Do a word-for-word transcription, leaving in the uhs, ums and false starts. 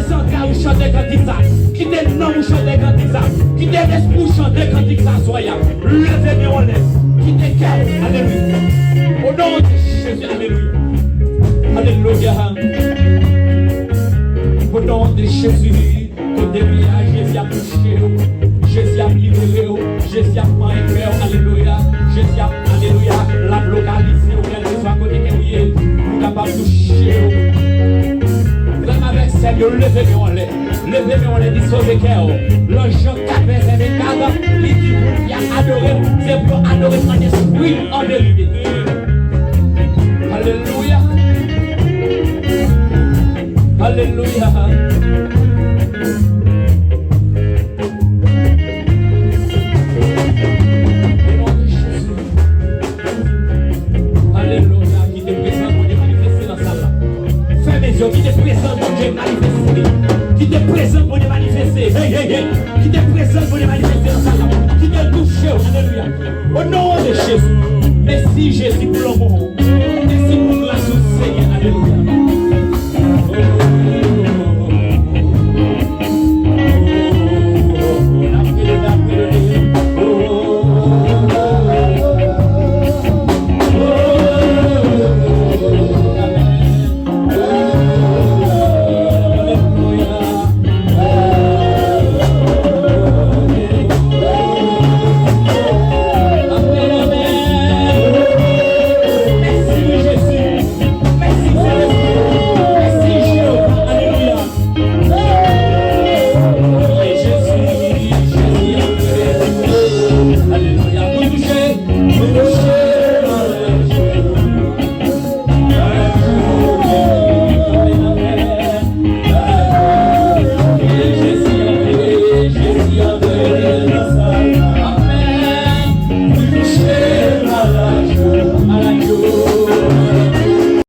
Santa ou chante kantik sa. Kite nanm ou chante kantik sa. Kite lespri ou chante kantik sa aswè a. Leve men w anlè. Kite kè w. Alelouya. O non de Jezi. Alelouya. Alelouya. O non de Jezi. Kote w ye a, Jezi ap touche w. Jezi ap libere w. Jezi ap manyen kè w. Alelouya. Jezi ap, alelouya, l ap lokalize w kèlkeswa kote ke w ye. Pou l kapab touche w. Frè m avèk sè m yo, leve men w anlè. Leve men w anlè, di sove kè w. Nan Jan kat vèsè vennkat, li di pou y a adore l, se pou yo adore l an espri, an verite. Alelouya. Alelouya. O non de Jezi. Alelouya. Kite prezans Bondye manifeste nan sal la. Fèmen zye w, kite prezans Bondye manifeste. Kite prezans Bondye manifeste. Hey, hey, hey. Kite prezans Bondye manifeste nan sal la. Kite l touche w. Alelouya. O non de Jezi. Mèsi Jezi pou lanmou.